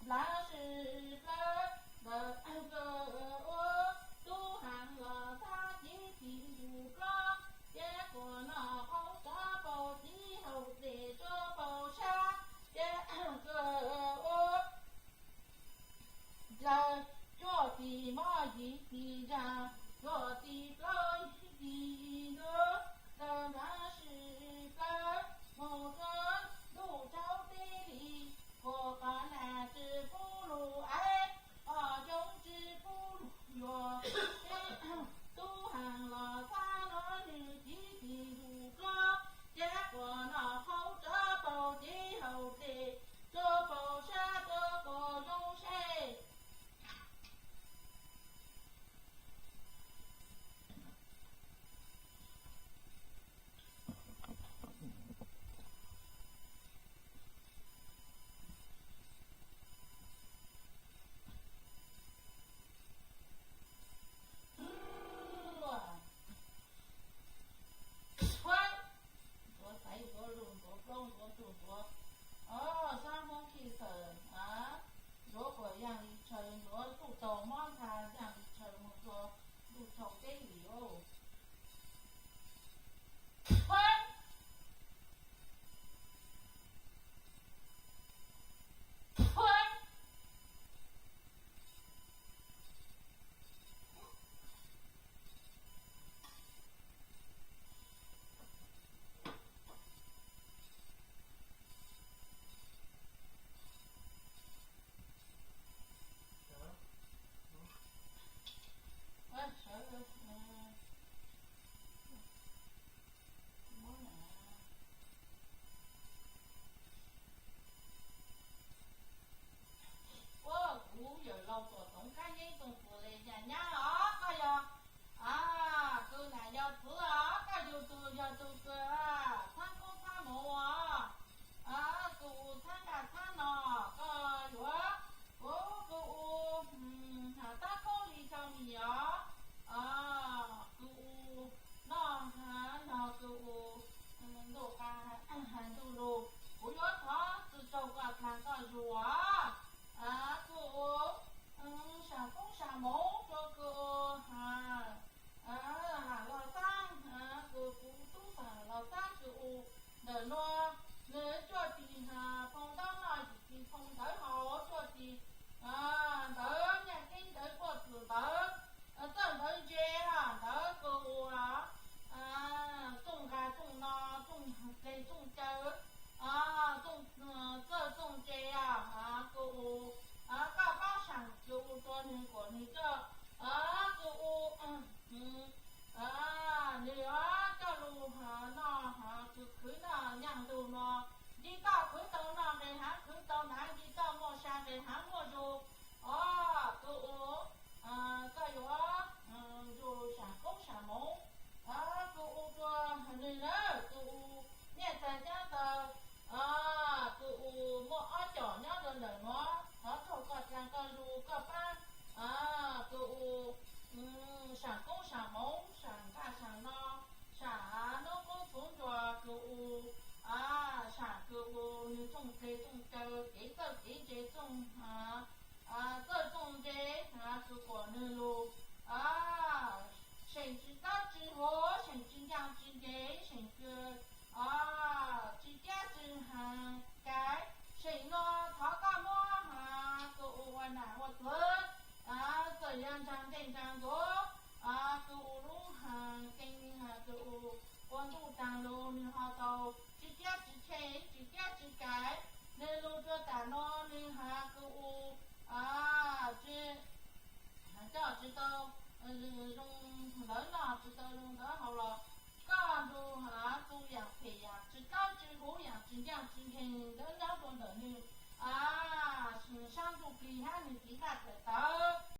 Nplas sib plawv ntawm nkawd ua, tub heev los txhab cev tis ntug plob, ces quas noj qhauv txhab paus cev hauv ples rau paus sab, ces nkawd ua dlawg cuaj tis mob yim tis zag, cuaj tis plaub yim tis ntug, ntawm nplas sib plawv mus rau ntuj tsaus teb li, puag qhov nag tsis pub lug aiv, qhov coob tsis pub lug yuav, ces tub heev los txhab los nws cev tis ntug plob, ces quas noj qhauv txhab paus cev hauv ples rau paus sab rau puas zoo seb. Ntxuav xaiv, ntxuav lus, ntxuav plaub, ntxuav tug, ntxuav, o, sab Hmoob khi xawm, a, ntxuav quas yaaj li tshaw, ntxuav tuj taug mob ntha yaaj li tshaw mus rua ntuj tsaus teb li os. Ua, kuv yawm laus Tuam Toov Kab Yeeb Tooj Pus Les Yaj Nyab os, koj yog, a, kws nam yog txwv os, koj yug tug yog tug kws, a, txhab koob txhab moov os, a, kws u txhab nkaj txhab no, koj yuav, u, kws u, mm, tab koob li cov mis os, a, kws u noj, a, no kws u, mm, ntuj qa hais ntuj lug, kuv yuav thov txwv tsaug koj dlaag koj zug os, a, kws u, mm, sam koob sam moov rua kws u, a, a, Los Xaab, a, kws kuv tub xaam Los Xaab kws u ntawm nuav, nwg cuaj tis, a, phoo ntaub noj, yim tis phoo ntawv haus, cuaj tis, a, ntawv nyaj keeb ntawv puaj txwm ntawv, a, txawj ntawv ntse, a, ntawv kws u, a, txooj nqaj txooj no, txooj pleg txooj caw, a, txooj, a, txawj txooj ntse, a, kws u, a, koj paub saam kws u rua nwg kuas nwg coj, a, kws u, a, nwg, a, coj lug, a, noj, a, kws khwv noj nyaaj ntug nuav, nce toj khwv tau noj nqis haav khwv tau hnav, nce toj muaj sa nqis haav muaj zug, o, kws u, a, koj yuav, a, zug sam koob sam moov, a, kws u rua nwg na, kws u niaj txag nyab ntawd, a, kws u muaj ob cov nyob rua ntawm nuav, thov txug koj dlaag koj zug koj paab, a, kws u, mm, sam koob sam moov, sam nqaj sam no, sam noob qoob txhuv nruas kws u, a, sam kws u nwg txooj pleg txooj caw kev txawj kev ntse txooj, a, txawj txooj ntse, a, kws kuas nwg lug, a, seem tsi dlaab tsi huv, seem tsi ncaaj tsi nce, seem kws, a, tsi cab tsi, a, kaiv, seem nuav thov koj muab, a, kws u ua nam ua txwv, a, txawm yog ntsaag dlej ntsaag ntxuav, a, kws u lub, a, keeb, a, kws u ua ntuj taag lug nwg ho tau tsi cab tsi tsheej, tsi cab tsi kaiv, nwg lug rua taam nuav nwg, a, kws u, a, tsi, coj tsi tau, a, zoo ntawv noj, tsi tau zoo ntawv haus los koj nrug, a, tu yaam phem yaam tsi dlaab tsi huv, yaam tsi ncaaj tsi nkeeg ntawd nyob rua ntawm nwg, a, saab ntuj plig hab nwg tiv nqaj tawm tawv,